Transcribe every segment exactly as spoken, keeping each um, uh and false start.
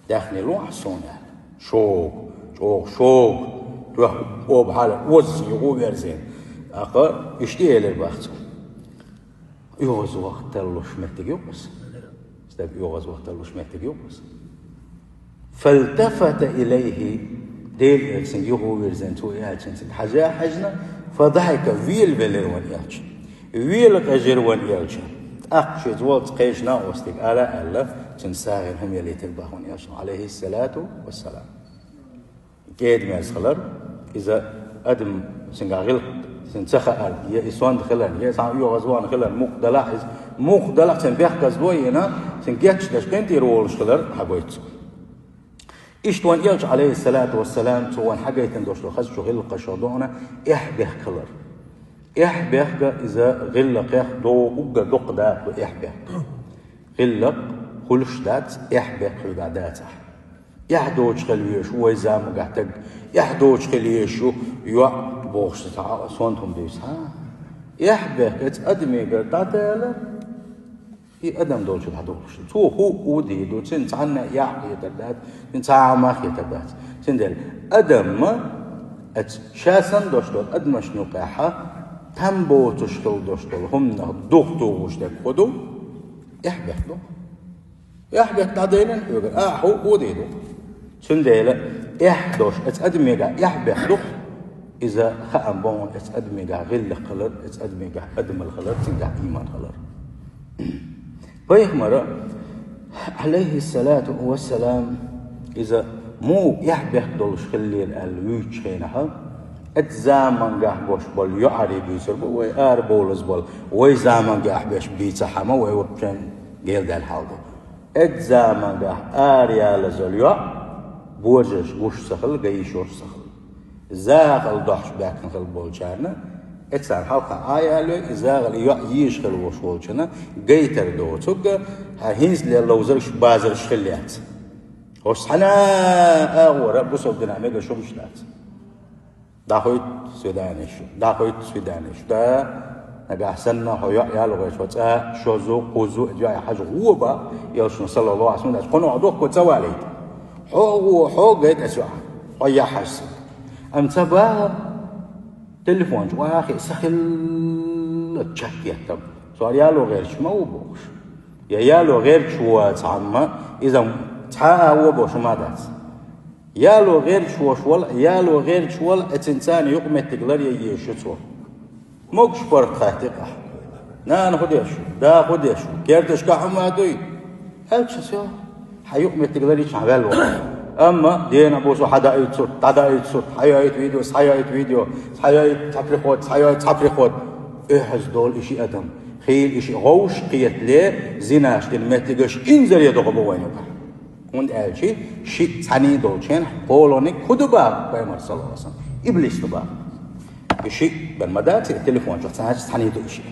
Даьхни лохьа суна аьлла. Шога, чӀогӀа шога, тоьхна оба хьала озза юху верзина. ТӀаккха иштта элира бах цо. ОьгӀазвахийталуш моттиг ю-кх из. Стаг оьгӀазвахийталуш моттиг ю-кх из. فالتفت إليه, Делан элча цунга юху вирзина, цо аьллачунна цунга хьажа, хьежна, فضحك, велавелира вайн элча. Вела къежира вайн элча. ТӀаккха шуьца волчу кхечу накъостига ала аьлла, цуьнан сагӀина хӀума ялийтира бах вайн элчано, Ӏалайхиссалату вассалам. КӀеда-мерза хилар, иза адам цуьнга гӀиллакх, цуьнан ца хаар, я и сонта хилар, я цхьа оьгӀазвахана хилар, мукъа далахь иза, мукъа далахь цуьнан бехказло а йина, цуьнан гечдеш къинтӀера волуш хилар хьагойту цо. Иштта вайн элча, Ӏалайхиссалату вассалам, цо вайна хьагайтина долуш долу хазачу гӀиллакхашах ду хьуна эхь-бехк хилар. Эхь-бехк иза гӀиллакхех догӀу, уггар дукха дакъа ду эхь-бехк. ГӀиллакх хуьлуш дац, эхь-бехк хьоьгахь дацахь. Эхь доцуш хила везаш ву вайн заманахь стаг, эхь доцуш хила езаш ю йоӀ бохуш цхьа а сонта хӀума дуьйцу, хьа? Эхь-бехк оцу адамегара дӀадалар, и адам долчу дӀадолуш ду. Цо хӀуъа а дийр ду, цуьнан цхьанна а яхь хетар дац, цуьнан цхьа а хӀума хетар дац. Цундела адам оцу ша санна долуш долу адамашна юкъахь там боцуш хила долуш долу хӀуманах духатухуш дерг хӀун ду? Эхь-бехк ду. Эхь-бехк дӀаделира хьоьгара, ахьа хӀуъа а дийр ду. Цундела эхь долуш оцу адамегахь эхь-бехк ду-кх, иза хаам бу хьуна оцу адамегахь гӀиллакх хилар, оцу адамегахь адамалла хилар, цуьнгахь ийман хилар. Пайхамара, Ӏалайхиссалату вассалам, иза муха эхь-бехк долуш хиллера аьлла вуьйцучу хенахь, оцу заманахь беш болу йоӀарий буьйцур бу вай, арабовлаза болу, вай заманахь беш бийцахь а ма вай, вай шайн гелдаьлла хьал ду. Оцу заманахь араялаза йолу йоӀ божаршка гуш ца хилла, ган йиш йолуш ца хилла. Захалла дохьуш баьхкина хилла болчарна, оцарна хьалха Ӏа а ялайо, и захалла йоӀ йийш хилла волуш волчунна гайтар доцург, хьан хӀинца лелла ловзаргаш, базарш хилла яц. ХӀорш цхьана а агӀора бусалба динехь мегаш хӀумаш дац. ДӀахуьйту свиданеш, дӀахуьйту свиданеш. Да, нагахь санна хьо йоӀ яло гӀерташ вац, цкъа шозза, кхузза, и йоӀ хьажа гӀо бан, элчано, саллаллаху Ӏалайхи ва саллам, кхунах духку ца валийта. Хьо а гӀо, хьо а гайта аса йоӀ, хьо яхь хьажа сан. Амма ца баха, телефон чу вахи, са хилла чекхъеттам. Со яло гӀерташ ма ву бохуш. Я яло гӀерташ ву цхьамма, иза цхьа а ву бохуш ма дац. Яло гӀерташ волуш вала, яло гӀерташ вала, оцу царна юкъаметтиг ларъян езаш ю цо. Могуш-паргӀат хаттий ахь. Нана хӀун деш ву? Да хӀун деш ву? Керташкахь хӀума дуй? Аьлча со, хьан юкъаметтиг ларйича хьан ваьлла вара. Амма дена бу со хьан даийта сурт, дӀадаийта сурт, хьан йоуьйту видео, схьайоуьйту видео, схьайоуьйту цхьа приход, схьайоуьйту цхьа приход. Охьаза долу и ши адам. Хийла и ши гӀовш кхетале, зинаш дина меттигаш инзаре догӀу бу вайна юкъахь. ХӀунда аьлча шиъ цхьаьний долчу хенахь кхоланиг хӀун ду баха пайхамар, саллаллаху Ӏалайхи ва саллам? Иблис ду баха. И шиъ бен ма дац, и телефон чохь цхьаьнчу цхьаьний ду и шиъ.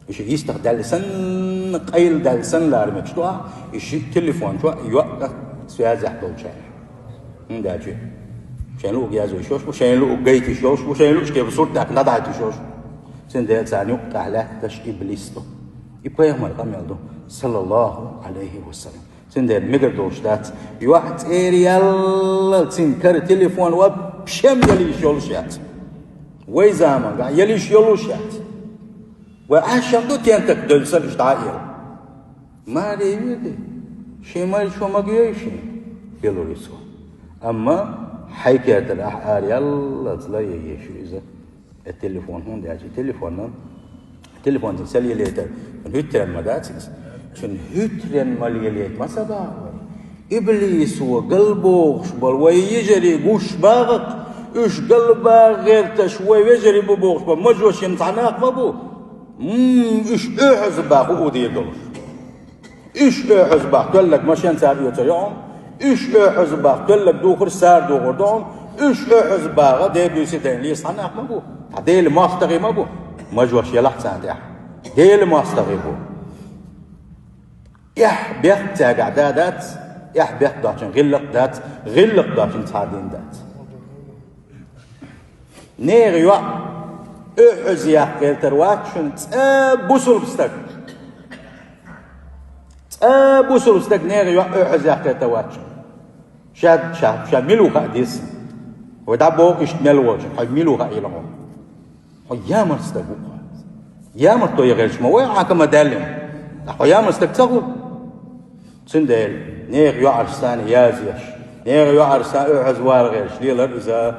И шиъ йистах даьлла санна, къайла даьлла санна лара мегаш ду ахь, и шиъ телефон чохь йоӀ связехь долчу хенахь. ХӀунда аьлча шайн луъуг яздеш йолуш бу, шайн луъуг гайташ йолуш бу, шайн луъуш кепа сурт даьккхина дӀадайташ йолуш бу. Цундела царна юкъа тӀехь лаьтташ иблис ду. И пайхамар къамел ду, саллаллаху Ӏалайхи ва саллам. Цундела мегар долуш дац, йоӀ цӀера яллал цуьнан кара телефон вообще ялийш йолуш яц. Вай заманахь ялийш йолуш яц. Вай Ӏаш ду тентак девлла санна иштта дӀа а эр. Маре веде, шен май чу магайой шен, белур ю цо. Амма хьайн кертара ахь ара яллалц ларъян езаш ю иза. Э, телефон хӀунда аьлча, телефонна, телефон цуьнан сел ялийтар, цуьнан хӀуьттаренна ма дац иза. Цуьнан хӀуьттаренна ма лелийта ма ца баха вай. Иблисо галбохуш болу вай йижарий гуш баха-кх, уьш галбаха гӀерташ вай вежарий бу бохуш болу мажошин цхьа нах ма бу. М, уьш оьхьаза баха хӀуъа дийр долуш. Уьш оьхьаза баха тоьлларг машен цара оьцур ю хьуна. Уьш оьхьаза баха тоьлларг духар цара духур ду хьуна. Уьш оьхьаза баха Дела дуьйцу дайна леса цхьа нах ма бу. Ткъа Делан мостагӀий ма бу. Мажош елахь царна тӀехь. Делан мостагӀий бу. Эхь-бехк цаьргахь да дац, эхь-бехк доцчун гӀиллакх дац, гӀиллакх доцчун цхьа а дин дац. Нехан йоӀ оьхьаза яккха гӀертар вац шуна цкъа бусулба стаг. Цкъа А бусалба стаг нехан йоӀ оьгӀаз яьккхийтавац. Ша, ша, ша мила ву хаа деза. Вай дӀабоху иштта мел волчу, хьо мила ву хаийла хьуна. Хьо ямарта стаг ву хьо. Ямарта яхарчу ма вай хьакам а даьллина. Ткъа хьо ямарта стаг ца хуьлу? Цундела нехан йоӀарш санна язъеш, нехан йоӀарш санна оьгӀаз вала гӀерташ лелар иза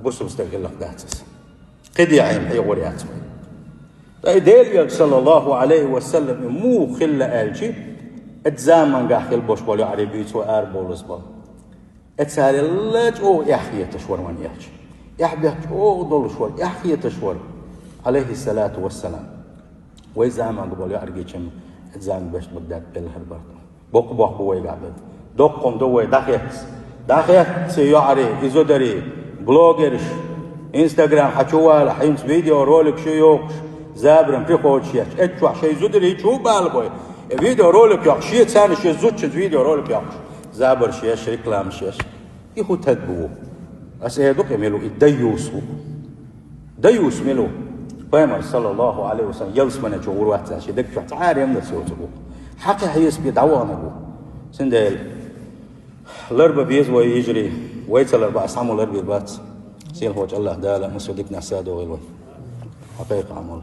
бусалба стаг хиларх дац иза. КхидӀа Ӏийна хьехор яц вай. Ткъа и Делан Элча, саллаллаху Ӏалайхи ва саллам, и муха хилла аьлча, оцу заманахь хилла болуш болу йоӀарий буьйцу вай арабовлаза болу. Оцарел чӀогӀа эхь хеташ вара вайн Элча. Эхь бехк чӀогӀа долуш вара, эхь хеташ вара, Ӏалайхиссалату вассалам. Вай заманахь болу йоӀарий гича, оцу заманахь беш Багдад белхар бара. Боккха бохку вайгахь бен. Доккха ду вай дӀахецна. ДӀахецна йоӀарий, и зударий, блогерш, Instagram хьа чу вала, хӀинца видеоролик шу йохуш, забаран приходаш еш. Эццахь шайн зударий чу бала бой. Э, видеоролик йохуш, шен царна шен зудчуьнца видеоролик йохуш. Забарш еш, рекламаш еш. И хӀун таг бу? Ас эр ду-кх, и мила ву, и дайюс ву. Дайюс мила ву? Пайхамар, саллаллаху Ӏалайхи ва саллам, ялсамане чу гӀур вац цара, шен даг чохь цхьа а ревность йоцург ву. Хьакха хьесап бе дӀаваханарг ву. Цундела ларба беза вай йижарий, вай ца ларба, ас хьан ма ларбийр бац. Сийлахьчу АллахӀ Дала массо а диканах садогӀийла вай. Хьан кхайкха Ӏамал.